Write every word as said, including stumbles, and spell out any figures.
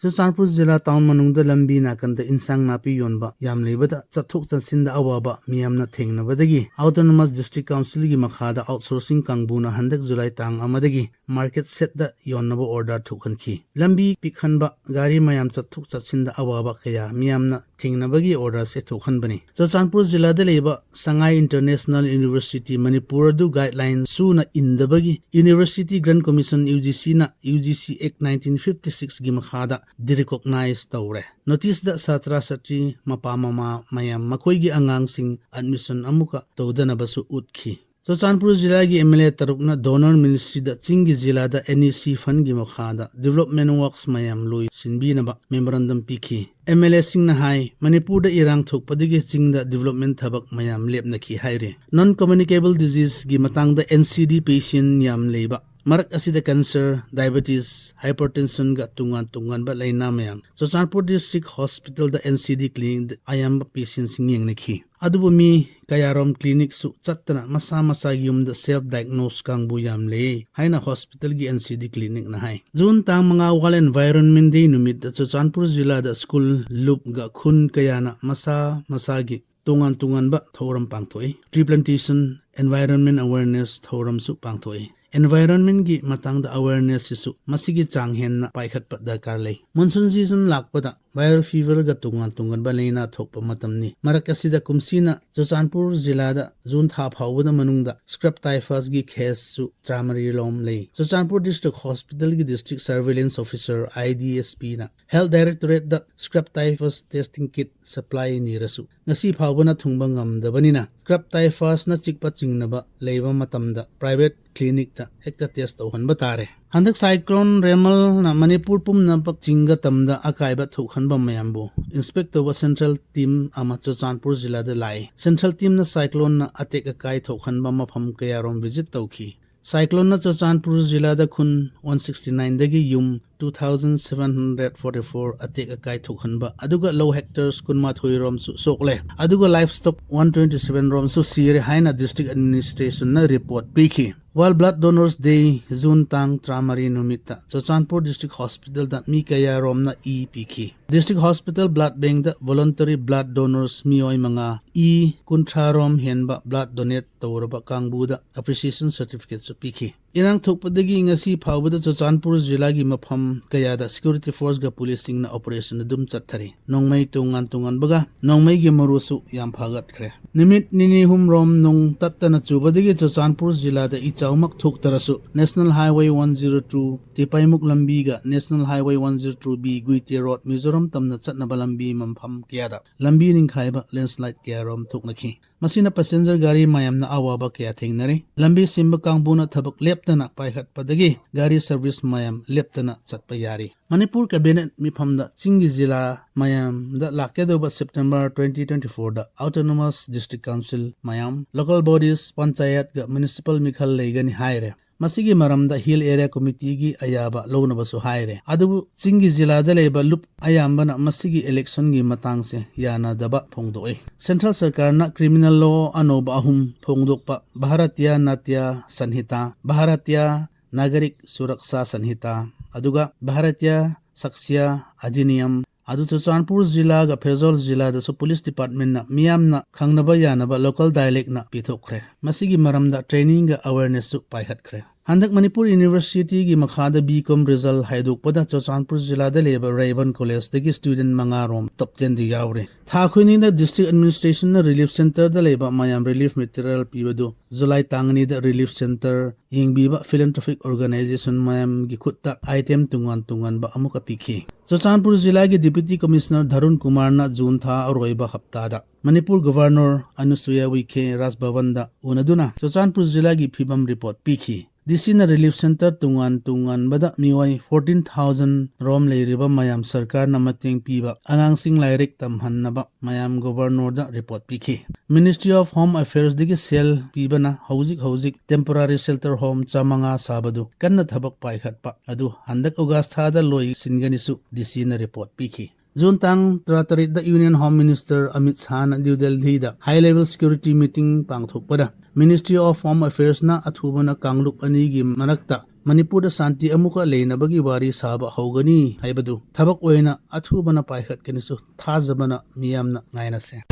ꯆꯨꯔꯆꯥꯟꯄꯨꯔ ꯖꯤꯂꯥ town ꯃꯅꯨꯡꯗ ꯂꯝꯕꯤ ꯅꯥꯀꯟꯗ ꯏꯟꯁꯥꯡ ꯅꯥꯄꯤ ꯌꯣꯟꯕ ꯌꯥꯝ ꯂꯩꯕꯗ ꯆꯠꯊꯣꯛ ꯆꯠꯁꯤꯟꯗ ꯑꯋꯥꯕ ꯃꯤꯌꯥꯝꯅ ꯊꯦꯡꯅꯕꯗꯒꯤ Autonomous District Councilꯒꯤ ꯃꯈꯥꯗ outsourcing ꯀꯥꯡꯕꯨꯅ ꯍꯟꯗꯛ ꯖꯨꯂꯥꯏ ꯇꯥꯡ ꯑꯃꯗꯒꯤ market shedꯇ ꯌꯣꯟꯅꯕ order ꯊꯣꯛꯍꯟꯈꯤ꯫ ꯂꯝꯕꯤ ꯄꯤꯛꯍꯟꯕ, ꯒꯥꯔꯤ ꯃꯌꯥꯝ ꯆꯠꯊꯣꯛ ꯆꯠꯁꯤꯟꯗ ꯑꯋꯥꯕ ꯀꯌꯥ ꯃꯤꯌꯥꯝꯅ ꯊꯦꯡꯅꯕꯒꯤ orderꯁꯦ ꯊꯣꯛꯍꯟꯕꯅꯤ꯫ ꯆꯨꯔꯆꯥꯟꯄꯨꯔ ꯖꯤꯂꯥꯗ ꯂꯩꯕ ꯁꯉꯥꯏ International University ꯃꯅꯤꯄꯨꯔ ꯑꯗꯨ guideline ꯁꯨꯅ ꯏꯟꯗꯕꯒꯤ University Grant Commission, UGCꯅ UGC Act nineteen fifty sixꯒꯤ ꯃꯈꯥꯗ derecognize ꯇꯧꯔꯦ꯫ Noticeꯗ ꯁꯥꯇ꯭ꯔ ꯁꯥꯇ꯭ꯔꯤ, ꯃꯄꯥ ꯃꯃꯥ ꯃꯌꯥꯝ ꯃꯈꯣꯏꯒꯤ ꯑꯉꯥꯡꯁꯤꯡ admission ꯑꯃꯨꯛꯀ ꯇꯧꯗꯅꯕꯁꯨ ꯎꯠꯈꯤ꯫ ꯆꯨꯔꯆꯥꯟꯄꯨꯔ ꯖꯤꯂꯥꯒꯤ MLA ꯇꯔꯨꯛꯅ Donor Ministryꯗ ꯆꯤꯡꯒꯤ ꯖꯤꯂꯥꯗ NEC fundꯒꯤ ꯃꯈꯥꯗ development works ꯃꯌꯥꯝ ꯂꯣꯏꯁꯤꯟꯕꯤꯅꯕ memorandum ꯄꯤꯈꯤ꯫ MLAꯁꯤꯡꯅ ꯍꯥꯏ, ꯃꯅꯤꯄꯨꯔꯗ ꯏꯔꯥꯡ ꯊꯣꯛꯄꯗꯒꯤ ꯆꯤꯡꯗ development ꯊꯕꯛ ꯃꯌꯥꯝ ꯂꯦꯞꯅꯈꯤ ꯍꯥꯏꯔꯤ꯫ Non communicable diseaseꯒꯤ ꯃꯇꯥꯡꯗ NCD patient ꯌꯥꯝ ꯂꯩꯕ, ꯃꯔꯛ ꯑꯁꯤꯗ cancer, diabetes, hypertensionꯒ ꯇꯣꯉꯥꯟ ꯇꯣꯉꯥꯟꯕ ꯂꯥꯏꯅꯥ ꯃꯌꯥꯝ ꯆꯨꯔꯆꯥꯟꯄꯨꯔ District Hospitalꯗ NCD clinicꯗ ꯑꯌꯥꯝꯕ patientꯁꯤꯡ ꯌꯦꯡꯅꯈꯤ꯫ ꯑꯗꯨꯕꯨ ꯃꯤ ꯀꯌꯥꯔꯣꯝ clinicꯁꯨ ꯆꯠꯇꯅ ꯃꯁꯥ ꯃꯁꯥꯒꯤ ꯌꯨꯝꯗ self diagnose ꯀꯥꯡꯕꯨ ꯌꯥꯝ ꯂꯩ ꯍꯥꯏꯅ hospitalꯒꯤ NCD clinicꯅ ꯍꯥꯏ꯫ June ꯇꯥꯡ ꯃꯉꯥ World Environment Day ꯅꯨꯃꯤꯠꯇ ꯆꯨꯔꯆꯥꯟꯄꯨꯔ ꯖꯤꯂꯥꯗ school, ꯂꯨꯞꯒ ꯈꯨꯟ ꯀꯌꯥꯅ ꯃꯁꯥ ꯃꯁꯥꯒꯤ ꯇꯣꯉꯥꯟ ꯇꯣꯉꯥꯟꯕ ꯊꯧꯔꯝ ꯄꯥꯡꯊꯣꯛꯏ꯫ Tree plantation, environment awareness ꯊꯧꯔꯝꯁꯨ ꯄꯥꯡꯊꯣꯛꯏ꯫ Environmentꯒꯤ ꯃꯇꯥꯡꯗ awarenessꯁꯤꯁꯨ ꯃꯁꯤꯒꯤ ꯆꯥꯡ ꯍꯦꯟꯅ ꯄꯥꯏꯈꯠꯄ ꯗꯔꯀꯥꯔ ꯂꯩ꯫ Monsoon season ꯂꯥꯛꯄꯗ viral feverꯒ ꯇꯣꯉꯥꯟ ꯇꯣꯉꯥꯟꯕ ꯂꯥꯏꯅꯥ ꯊꯣꯛꯄ ꯃꯇꯝꯅꯤ꯫ ꯃꯔꯛ ꯑꯁꯤꯗ ꯀꯨꯝꯁꯤꯅ ꯆꯨꯔꯆꯥꯟꯄꯨꯔ ꯖꯤꯂꯥꯗ June ꯊꯥ ꯐꯥꯎꯕꯗ ꯃꯅꯨꯡꯗ scrub typhusꯒꯤ caseꯁꯨ ꯆꯥꯃꯔꯤ ꯂꯣꯝ ꯂꯩ꯫ Churachandpur District Hospitalꯒꯤ District Surveillance Officer, IDSPꯅ Health Directorateꯗ scrub typhus testing kit supply ꯅꯤꯔꯁꯨ ꯉꯁꯤ ꯐꯥꯎꯕꯅ ꯊꯨꯡꯕ ꯉꯝꯗꯕꯅꯤꯅ scrub typhusꯅ ꯆꯤꯛꯄ ꯆꯤꯡꯅꯕ ꯂꯩꯕ ꯃꯇꯝꯗ private clinicꯇ ꯍꯦꯛꯇ test ꯇꯧꯍꯟꯕ ꯇꯥꯔꯦ꯫ ꯍꯟꯗꯛ cyclone Remalꯅ ꯃꯅꯤꯄꯨꯔ ꯄꯨꯝꯅꯃꯛ ꯆꯤꯡꯒ ꯇꯝꯗ ꯑꯀꯥꯏꯕ ꯊꯣꯛꯍꯟꯕ ꯃꯌꯥꯝꯕꯨ inspect ꯇꯧꯕ central team ꯑꯃ ꯆꯨꯔꯆꯥꯟꯄꯨꯔ ꯖꯤꯂꯥꯗ ꯂꯥꯛꯏ꯫ Central teamꯅ cycloneꯅ ꯑꯇꯦꯛ ꯑꯀꯥꯏ ꯊꯣꯛꯍꯟꯕ ꯃꯐꯝ ꯀꯌꯥꯔꯣꯝ visit ꯇꯧꯈꯤ꯫ Cycloneꯅ ꯆꯨꯔꯆꯥꯟꯄꯨꯔ ꯖꯤꯂꯥꯗ ꯈꯨꯟ one sixty nineꯗꯒꯤ ꯌꯨꯝ two thousand seven hundred forty four ꯑꯇꯦꯛ ꯑꯀꯥꯏ ꯊꯣꯛꯍꯟꯕ, ꯑꯗꯨꯒ ꯂꯧ hectares ꯀꯨꯟꯃꯥꯊꯣꯏ ꯔꯣꯝꯁꯨ ꯁꯣꯛꯂꯦ, ꯑꯗꯨꯒ livestock one twenty seven ꯔꯣꯝꯁꯨ ꯁꯤꯔꯦ ꯍꯥꯏꯅ district administrationꯅ report ꯄꯤꯈꯤ꯫ World Blood Donors Day, June ꯇꯥꯡ ꯇꯔꯥꯃꯔꯤ ꯅꯨꯃꯤꯠꯇ ꯆꯨꯔꯆꯥꯟꯄꯨꯔ District Hospitalꯗ ꯃꯤ ꯀꯌꯥꯔꯣꯝꯅ ꯏ ꯄꯤꯈꯤ꯫ District Hospital Blood Bankꯗ voluntary blood donors ꯃꯤꯑꯣꯏ ꯃꯉꯥ, ꯏ ꯀꯨꯟꯊ꯭ꯔꯥꯔꯣꯝ ꯍꯦꯟꯕ blood donate ꯇꯧꯔꯕ ꯀꯥꯡꯕꯨꯗ appreciation certificateꯁꯨ ꯄꯤꯈꯤ꯫ ꯏꯔꯥꯡ ꯊꯣꯛꯄꯗꯒꯤ ꯉꯁꯤ ꯐꯥꯎꯕꯗ ꯆꯨꯔꯆꯥꯟꯄꯨꯔ ꯖꯤꯂꯥꯒꯤ ꯃꯐꯝ ꯀꯌꯥꯗ security forceꯒ policeꯁꯤꯡꯅ operation ꯑꯗꯨꯝ ꯆꯠꯊꯔꯤ꯫ ꯅꯣꯡꯃꯩ ꯇꯣꯉꯥꯟ ꯇꯣꯉꯥꯟꯕꯒ ꯅꯣꯡꯃꯩꯒꯤ ꯃꯔꯨꯁꯨ ꯌꯥꯝ ꯐꯒꯠꯈ꯭ꯔꯦ꯫ ꯅꯨꯃꯤꯠ ꯅꯤꯅꯤ ꯍꯨꯝꯔꯣꯝ ꯅꯣꯡ ꯇꯠꯇꯅ ꯆꯨꯕꯗꯒꯤ ꯆꯨꯔꯆꯥꯟꯄꯨꯔ ꯖꯤꯂꯥꯗ ꯏꯆꯥꯎꯃꯛ ꯊꯣꯛꯇ꯭ꯔꯁꯨ National Highway one zero two ꯇꯤꯄꯥꯏꯃꯨꯛ ꯂꯝꯕꯤꯒ National Highway one zero two B ꯒꯨꯏꯇꯦ Road Mizoram ꯇꯝꯅ ꯆꯠꯅꯕ ꯂꯝꯕꯤ ꯃꯐꯝ ꯀꯌꯥꯗ ꯂꯝꯕꯤ ꯅꯤꯡꯈꯥꯏꯕ, landslide ꯀꯌꯥꯔꯣꯝ ꯊꯣꯛꯅꯈꯤ꯫ ꯃꯁꯤꯅ passenger ꯒꯥꯔꯤ ꯃꯌꯥꯝꯅ ꯑꯋꯥꯕ ꯀꯌꯥ ꯊꯦꯡꯅꯔꯤ꯫ ꯂꯝꯕꯤ ꯁꯦꯝꯕ ꯀꯥꯡꯕꯨꯅ ꯊꯕꯛ ꯂꯦꯞꯇꯅ ꯄꯥꯏꯈꯠꯄꯗꯒꯤ ꯒꯥꯔꯤ service ꯃꯌꯥꯝ ꯂꯦꯞꯇꯅ ꯆꯠꯄ ꯌꯥꯔꯤ꯫ ꯃꯅꯤꯄꯨꯔ Cabinet ꯃꯤꯐꯝꯗ ꯆꯤꯡꯒꯤ ꯖꯤꯂꯥ ꯃꯌꯥꯝꯗ ꯂꯥꯛꯀꯗꯧꯕ September twenty twenty fourꯗ Autonomous District Council ꯃꯌꯥꯝ, local bodies, ꯄꯟꯆꯥꯌꯠꯒ municipal ꯃꯤꯈꯜ ꯂꯩꯒꯅꯤ ꯍꯥꯏꯔꯦ꯫ ꯃꯁꯤꯒꯤ ꯃꯔꯝꯗ Hill Area Committeeꯒꯤ ꯑꯌꯥꯕ ꯂꯧꯅꯕꯁꯨ ꯍꯥꯏꯔꯦ꯫ ꯑꯗꯨꯕꯨ ꯆꯤꯡꯒꯤ ꯖꯤꯂꯥꯗ ꯂꯩꯕ ꯂꯨꯞ ꯑꯌꯥꯝꯕꯅ ꯃꯁꯤꯒꯤ electionꯒꯤ ꯃꯇꯥꯡꯁꯦ ꯌꯥꯅꯗꯕ ꯐꯣꯡꯗꯣꯛꯏ꯫ Central ꯁꯔꯀꯥꯔꯅ criminal law ꯑꯅꯧꯕ ꯑꯍꯨꯝ ꯐꯣꯡꯗꯣꯛꯄ, Bharatiya Natya Sanhita, Bharatiya Nagarik Suraksha Sanhita, ꯑꯗꯨꯒ Bharatiya Sakshya Adhiniyam, ꯑꯗꯨ ꯆꯨꯔꯆꯥꯟꯄꯨꯔ ꯖꯤꯂꯥꯒ ꯐꯦꯔꯖꯥꯎꯜ ꯖꯤꯂꯥꯗꯁꯨ police departmentꯅ ꯃꯤꯌꯥꯝꯅ ꯈꯪꯅꯕ ꯌꯥꯅꯕ local dialectꯅ ꯄꯤꯊꯣꯛꯈ꯭ꯔꯦ꯫ ꯃꯁꯤꯒꯤ ꯃꯔꯝꯗ trainingꯒ awarenessꯁꯨ ꯄꯥꯏꯈꯠꯈ꯭ꯔꯦ꯫ ꯍꯟꯗꯛ ꯃꯅꯤꯄꯨꯔ Universityꯒꯤ ꯃꯈꯥꯗ B Com result ꯍꯥꯏꯗꯣꯛꯄꯗ ꯆꯨꯔꯆꯥꯟꯄꯨꯔ ꯖꯤꯂꯥꯗ ꯂꯩꯕ ꯔꯥꯏꯕꯟ Collegeꯗꯒꯤ student ꯃꯉꯥꯔꯣꯝ top tenꯗ ꯌꯥꯎꯔꯦ꯫ ꯊꯥ ꯈꯨꯗꯤꯡꯗ District Administrationꯅ relief centreꯗ ꯂꯩꯕ ꯃꯌꯥꯝ relief material ꯄꯤꯕꯗꯨ July ꯇꯥꯡ ꯑꯅꯤꯗ relief centre ꯌꯦꯡꯕꯤꯕ philanthropic organisation ꯃꯌꯥꯝꯒꯤ ꯈꯨꯠꯇ item ꯇꯣꯉꯥꯟ ꯇꯣꯉꯥꯟꯕ ꯑꯃꯨꯛꯀ ꯄꯤꯈꯤ꯫ ꯆꯨꯔꯆꯥꯟꯄꯨꯔ ꯖꯤꯂꯥꯒꯤ Deputy Commissioner ꯙꯔꯨꯟ ꯀꯨꯃꯥꯔꯅ June ꯊꯥ ꯑꯔꯣꯏꯕ ꯍꯞꯇꯥꯗ ꯃꯅꯤꯄꯨꯔ Governor ꯑꯅꯨꯁꯨꯌꯥ ꯎꯏꯀꯦ ꯔꯥꯖ ꯚꯕꯟꯗ ꯎꯅꯗꯨꯅ ꯆꯨꯔꯆꯥꯟꯄꯨꯔ ꯖꯤꯂꯥꯒꯤ ꯐꯤꯕꯝ report ꯄꯤꯈꯤ꯫ DCꯅ relief centre ꯇꯣꯉꯥꯟ ꯇꯣꯉꯥꯟꯕꯗ ꯃꯤꯑꯣꯏ fourteen thousand ꯔꯣꯝ ꯂꯩꯔꯤꯕ ꯃꯌꯥꯝ ꯁꯔꯀꯥꯔꯅ ꯃꯇꯦꯡ ꯄꯤꯕ ꯑꯉꯥꯡꯁꯤꯡ ꯂꯥꯏꯔꯤꯛ ꯇꯝꯍꯟꯅꯕ ꯃꯌꯥꯝ Governorꯗ report ꯄꯤꯈꯤ꯫ Ministry of Home Affairsꯗꯒꯤ ꯁꯦꯜ ꯄꯤꯕꯅ ꯍꯧꯖꯤꯛ ꯍꯧꯖꯤꯛ temporary shelter home ꯆꯥꯃꯉꯥ ꯁꯥꯕꯗꯨ ꯀꯟꯅ ꯊꯕꯛ ꯄꯥꯏꯈꯠꯄ ꯑꯗꯨ ꯍꯟꯗꯛ August ꯊꯥꯗ ꯂꯣꯏꯁꯤꯟꯒꯅꯤꯁꯨ DCꯅ report ꯄꯤꯈꯤ꯫ ꯖꯨꯟ ꯇꯥꯡ ꯇꯔꯥꯇꯔꯦꯠꯇ Union Home Minister ꯑꯃꯤꯠ ꯁꯥꯍꯅ ꯅ꯭ꯌꯨ ꯗꯦꯜꯂꯤꯗ high level security meeting ꯄꯥꯡꯊꯣꯛꯄꯗ Ministry of Home Affairsꯅ ꯑꯊꯨꯕꯅ ꯀꯥꯡꯂꯨꯞ ꯑꯅꯤꯒꯤ ꯃꯔꯛꯇ ꯃꯅꯤꯄꯨꯔꯗ ꯁꯥꯟꯇꯤ ꯑꯃꯨꯛꯀ ꯂꯩꯅꯕꯒꯤ ꯋꯥꯔꯤ ꯁꯥꯕ ꯍꯧꯒꯅꯤ ꯍꯥꯏꯕꯗꯨ ꯊꯕꯛ ꯑꯣꯏꯅ ꯑꯊꯨꯕꯅ ꯄꯥꯏꯈꯠꯀꯅꯤꯁꯨ ꯊꯥꯖꯕꯅ ꯃꯤꯌꯥꯝꯅ ꯉꯥꯏꯅꯁꯦ꯫